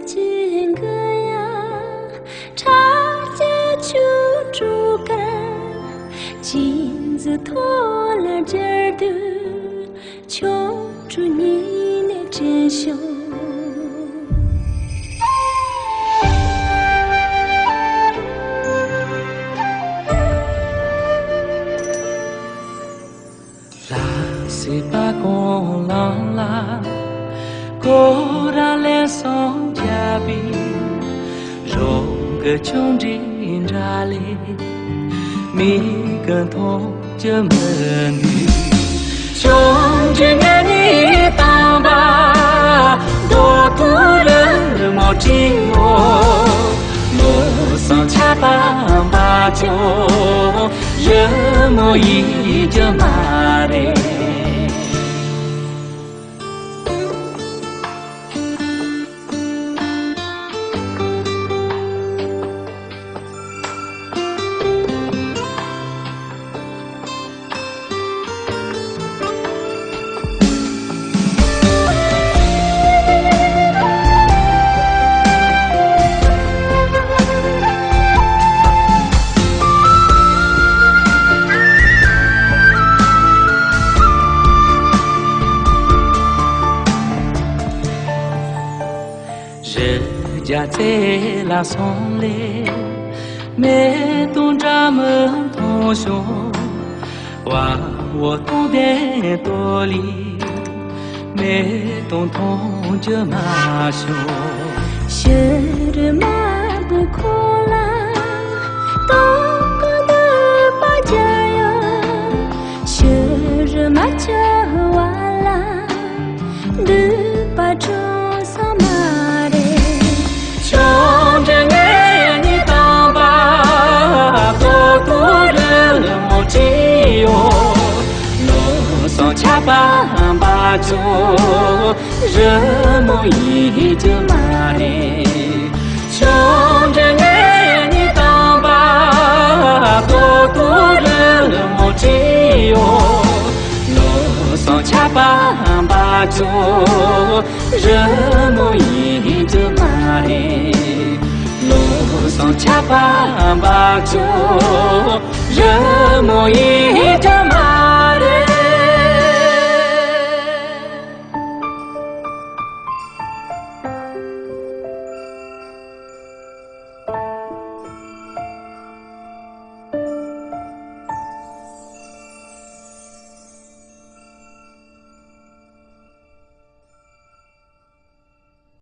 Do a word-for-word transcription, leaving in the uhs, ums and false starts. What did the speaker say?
ཅི་འགའ་ཡང་ཁྲག་སྐྱེས་ཆུ་དྲུག་གར། བྱིན་ཟི་ཐོག་ལ་སྦྱར་དུས། ཆོ་འཕྲུལ་ཉིད་ནས་དྲན་བྱུང་། ལ་སྲིད་པ་གང་བླངས་ལ། ཁོ་རང་ལས་སངས་རྒྱས་པའི། རང་གི་ཆུང་འདྲིས་འདྲ་ལས། མིག་གི་མཐོང་རྒྱུ་མི་འདུག་ཆུང་འདྲིས་ངེད་གཉིས་དམ་པ། རྡོ་ཐུག་རི་མོ་བྲིས་ཡོད། ལོ་སང་ཆ་པ་འབའ་ཅོ། རི་མོ་ཡིན་རྒྱུ་མ་རེད། རི་རྒྱལ་རྩེ་ལ་སོང་ལེ། མེ་དང་འདྲ་མི་མཐོང་བྱུང་། བ་འོ་སྟོང་ལྡན་ལྟོ་ལི། མེ་དང་མཐོང་རྒྱུ་མ་བྱུང་། ཕྱི་རུ་མ་བུ་ཁོ་ལ། ཏོག་ཏོག་འདུག་པ་རྒྱ་ཡོད། ཕྱི་རུ་མ་བྱ་བ་ལ། འདུག་པ་གྲོངས་ས་མ་རེད། ཆུང་འདྲིས་ངེད་གཉིས་དམ་པ། ཏོག་ཏོག་རི་མོ་བྲིས་ཡོད། ལོ་སང་ཆ་པ་འབའ་ཅོ། རི་མོ་ཡིན་རྒྱུ་མ་རེད། ཆུང་འདྲིས་ངེད་གཉིས་དམ་པ། ཏོག་ཏོག་རི་མོ་བྲིས་ཡོད། ལོ་སང་ཆ་པ་འབའ་ཅོ། རི་མོ་ཡིན་རྒྱུ་མ་རེད། ལོ་སང་ཆ་པ་འབའ་ཅོ། རི་མོ་ཡིན་རྒྱུ་མ་